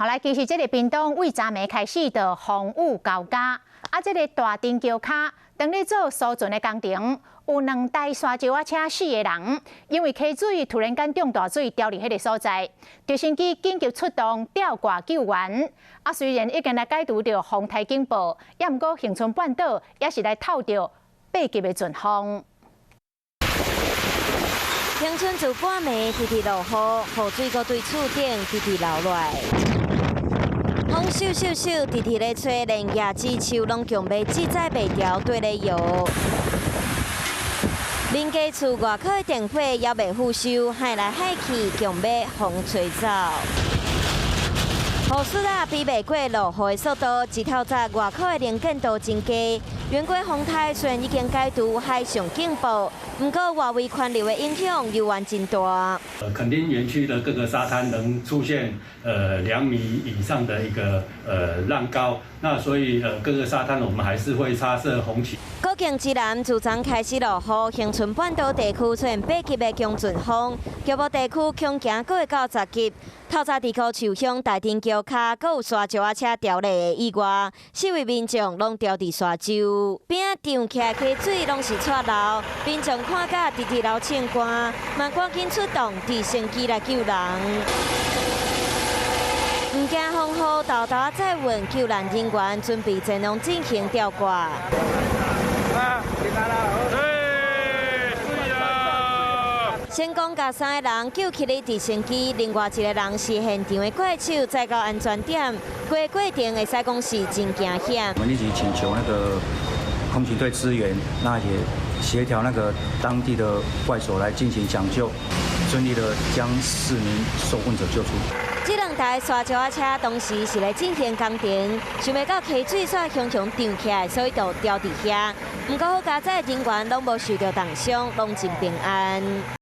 好來，其實這个屏東對昨暝開始就風雨交加，啊，這个大碇橋跤當咧做疏浚的工程，有兩台沙石仔車四个人，因為溪水突然間漲大水，牢佇彼个所在，直升機緊急出動吊掛救援。啊，雖然已經來解除著風颱警報，也毋過恆春半島也是來透著8級的陣風。恆春自半暝直直落雨，雨水閣對厝頂直直流落來。風咻咻咻，直直咧吹，連椰子樹攏強欲志在袂牢，綴咧搖。民家厝外口的電火猶未復修，海來海去，強欲予吹走。雨勢啊，比袂過落雨的速度，一透早外口的能見度真低。圓規風颱雖然已經解除海上警報，毋過外圍環流的影響猶原真大。墾丁園區的各個沙灘能出現2米以上的一個浪高，那所以各個沙灘我們還是會插設紅旗。國境之南自昨開始落雨，恆春半島地區出現8級的強陣風，局部地區恐驚閣會到10級。透早佇古樹鄉大碇橋跤，閣有沙石仔車牢咧的意外，四位民眾攏牢佇沙洲邊仔漲起來溪水攏是掣流，民眾看甲直直流銃汗，嘛趕緊出動直升機來救人。毋驚風雨，沓沓載運救難人員準備前往進行吊掛。啊，成功共三个人救起的直升機，另外一个人是現場的怪手，載到安全點。過過程會使講是真驚險。我們立即請求那個空勤隊支援，那也協調那個當地的怪手來進行搶救，順利的將四名受困者救出。這兩台沙石仔車當時是咧進行工程，想袂到溪水煞雄雄漲起來，所以就牢佇遐。毋過好佳哉人員攏無受著重傷，攏真平安。